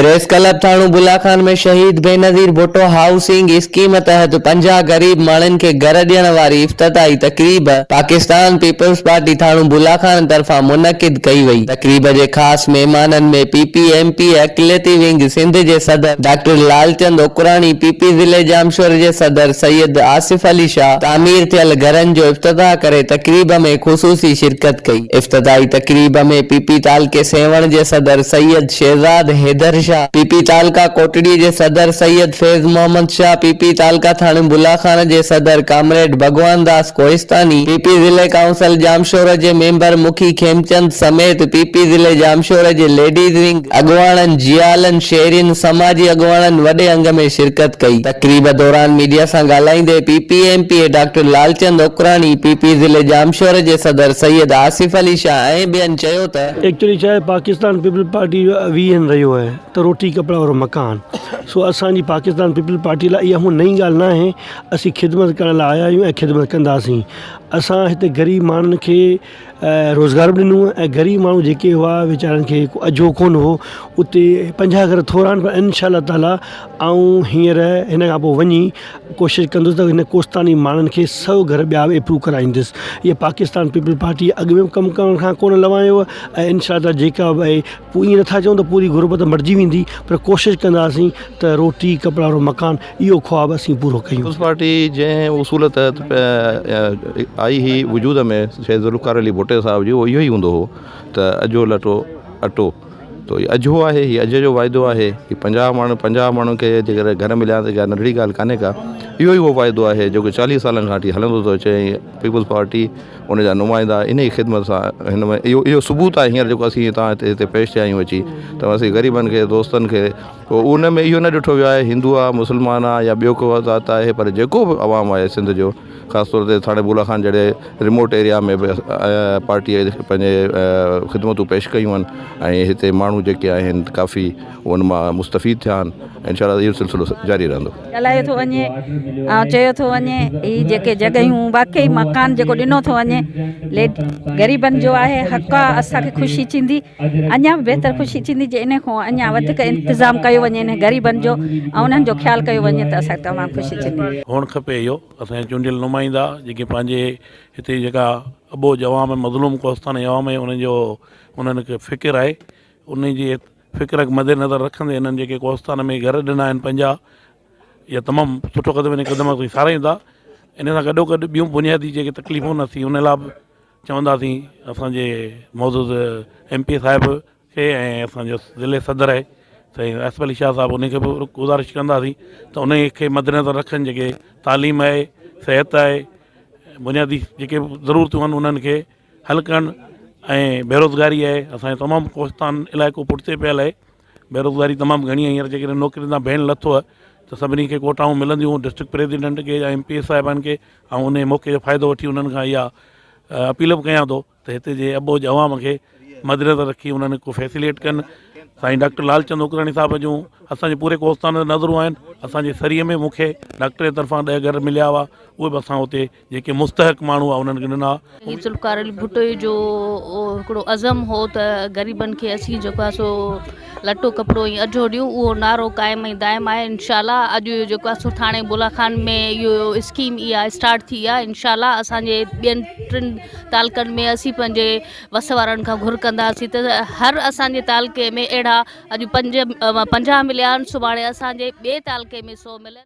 Press club ٿاڻو بلا خان ۾ شهيد Benazir Bhutto housing scheme تحت 50 غريب ماڻهن کي گهر ڏيڻ واري افتتاحي تقريب پاڪستان پيپلز پارٽي ٿاڻو بلا خان طرفان منعقد ڪئي وئي. تقريب جي خاص مهمانن ۾ پي پي ايم پي اقليتي ونگ سنڌ جي صدر doctor Lalchand Ukrani, P P ضلعي ڄامشوري جي صدر سيد آصف علي شاهه تعمير ٿيل گهرن جو افتتاح ڪري تقريب ۾ خصوصي شرڪت ڪئي. افتتاحي تقريب ۾ پي پي تعلقي سيوهڻ جي صدر سيد شهزاد حيدر شاهه، پي پي تعلقه ڪوٽڙي جي صدر سيد فيض محمد شاهه، پي پي تعلقه ٿاڻي بلا خان جي صدر ڪامريڊ ڀڳوان داس ڪوهستاني، پي پي ضلعي ڪائونسل ڄامشورو جي ميمبر مکي کيمچند سميت پي پي ضلعي ڄامشوري جي ليڊيز ونگ اڳواڻن، جيالن، شهرين، سماجي اڳواڻن وڏي انگ ۾ شرڪت ڪئي. تقريب دوران ميڊيا سان ڳالهائيندي P P M P A doctor Lalchand Okrani, P P ضلعي ڄامشوري جي صدر سيد آصف علي شاهه ۽ ٻين چيو ته، ايڪچولي ڇا آهي پاڪستان پيپلز پارٽي جو ويزن رهيو آهي ته روٽي ڪپڙا اور مڪان سو اسان جي پاڪستان پيپلز پارٽي لاء اها هونء نئين ڳالهه ناهي اسين خدمت ڪرڻ لاء آيا آهيون ۽ خدمت ڪنداسين اسان هتي غريب ماڻهن کي روزگار به ڏنو ۽ غريب ماڻهو جيڪي هئا ويچارن کي ڪو اجهو ڪونه هو اتي 50 گهر ٿورا آهن پر انشاء الله تعاليٰ آئون هينئر هن کان پوء وڃي ڪوشش ڪندس ته هن ڪوستاني ماڻهن کي سو گهر ٻيا به اپروو ڪرائيندس اها پاڪستان پيپلز پارٽي اڳ ۾ به ڪم ڪرڻ کان ڪونه لوايو ۽ انشاء الله تعاليٰ جيڪا به آهي پوء ائين نٿا چئون ته پوري غربت مٽجي ويندي پر ڪوشش ڪنداسين ته روٽي ڪپڙا اور مڪان اهو خواب اسين پورو ڪيون. پيپلز پارٽي جنهن اصول تحت آئي هئي وجود ۾ شهيد ذوالفقار علي ڀٽي صاحب جي اهو اهو ئي هوندو هو ته اجهو لٽو اٽو تو هي اجهو آهي هي اجهي جو واعدو آهي هي 50 ماڻهو 50 ماڻهن کي جيڪڏهن گهر مليا ته ڪا ننڍڙي ڳالهه ڪانهي ڪا اهو ئي اهو واعدو آهي جيڪو 40 سالن کان وٺي هلندو ٿو اچي ۽ پيپلز پارٽي ان جا نمائندا ان ئي خدمت سان هن ۾ اهو اهو ثبوت آهي هينئر جيڪو اسين هتان هتي هتي پيش ٿيا آهيون اچي ته اسين غريبن کي دوستن کي پوء ان ۾ اهو نه ڏٺو ويو آهي هندو آهي مسلمان آهي يا ٻيو ڪو ذات آهي پر جيڪو به عوام آهي سنڌ جو خاص طور تي ٿاڻي بولا خان جهڙي ريموٽ ايريا ۾ به پارٽيء پنهنجي خدمتون پيش ڪيون آهن ۽ هتي ماڻهو جيڪي آهن ڪافي ان مان مستفيد ٿيا آهن انشاء الله اهو سلسلو جاري رهندو. ڳالهايو ٿو وڃي ۽ چيو ٿو وڃي هي جيڪي جڳهيون واقعي مڪان جيڪو ڏنو ٿو وڃي ليڊ غريبن جو آهي حق آ اسان کي خوشي ٿيندي اڃا به بهتر خوشي ٿيندي جي ان کان اڃا وڌيڪ انتظام ڪيو وڃي انهن غريبن جو ۽ انهن جو خيال ڪيو وڃي ته اسان کي تمام خوشي ٿيندي. هئڻ کپي اهو اسان جا چونڊيل نمائندا جيڪي پنهنجي هتي جيڪا اٻوجهه عوام مظلوم ڪوهستاني عوام آهي انهن جو انهن کي فڪر آهي انهن جي فڪر کي مد نظر رکندي انهن جيڪي ڪوهستان ۾ گهر ڏنا آهن 50 اها تمام سٺو قدم ان قدم کي ساراهيون ٿا ان سان گڏو گڏ ٻيون بنيادي جيڪي تڪليفون آهن اسين ان لاء به چونداسين اسان جي معزز ايم پي صاحب کي ۽ اسان جو ضلعي صدر آهي سائين آصف علي شاهه صاحب ان کي به گذارش ڪنداسين ته ان کي مد نظر رکن جيڪي تعليم آهي صحت آهي بنيادي جيڪي ضرورتون آهن انهن کي حل ڪرڻ ۽ بيروزگاري آهي اسان جو تمام ڪوهستان علائقو پٺتي پيل آهي بيروزگاري تمام گهڻي آهي هينئر جيڪڏهن نوڪرين تان بين لٿو آهي ته سڀني کي ڪوٽائون ملنديون ڊسٽرڪٽ پريزيڊنٽ کي يا ايم پي اي صاحبان کي آئون انهي موقعي جو فائدو وٺي انهن کان اها اپيل به ڪيان ٿو ته هتي جي اٻوجهه عوام کي مدنظر رکي انهن ڪو فيسليٽ ڪن سائين ڊاڪٽر لال چند اوڪراڻي صاحب جون اسان جي پوري ڪوهستان تي نظرون آهن اسان جي سري ۾ مون کي ڊاڪٽر جي طرفان 10 گهر مليا هئا اهي به اسان اتي جيڪي مستحق ماڻهو هئا انهن کي ڏنا. شهيد ذوالفقار علي ڀٽو جو هڪڙو عزم هو ته غريبن کي اسين جيڪو آهي سو لٽو ڪپڙو ۽ اجهو ڏيون اهو نعرو قائم ۽ دائم آهي انشاء الله اڄ اهو جيڪو آهي سو ٿاڻي بولا خان ۾ اهو اسڪيم اها اسٽارٽ ٿي آهي انشاء الله اسان جي ٻين ٽن تعلقن ۾ اسين پنهنجي وس وارن کان گهر ڪنداسين ته هر اسان جي تعلقي ۾ اهڙا اڄ پنج 50 مليا آهن سڀاڻي اسان جي ٻئي تعلقي ۾ سو ملن.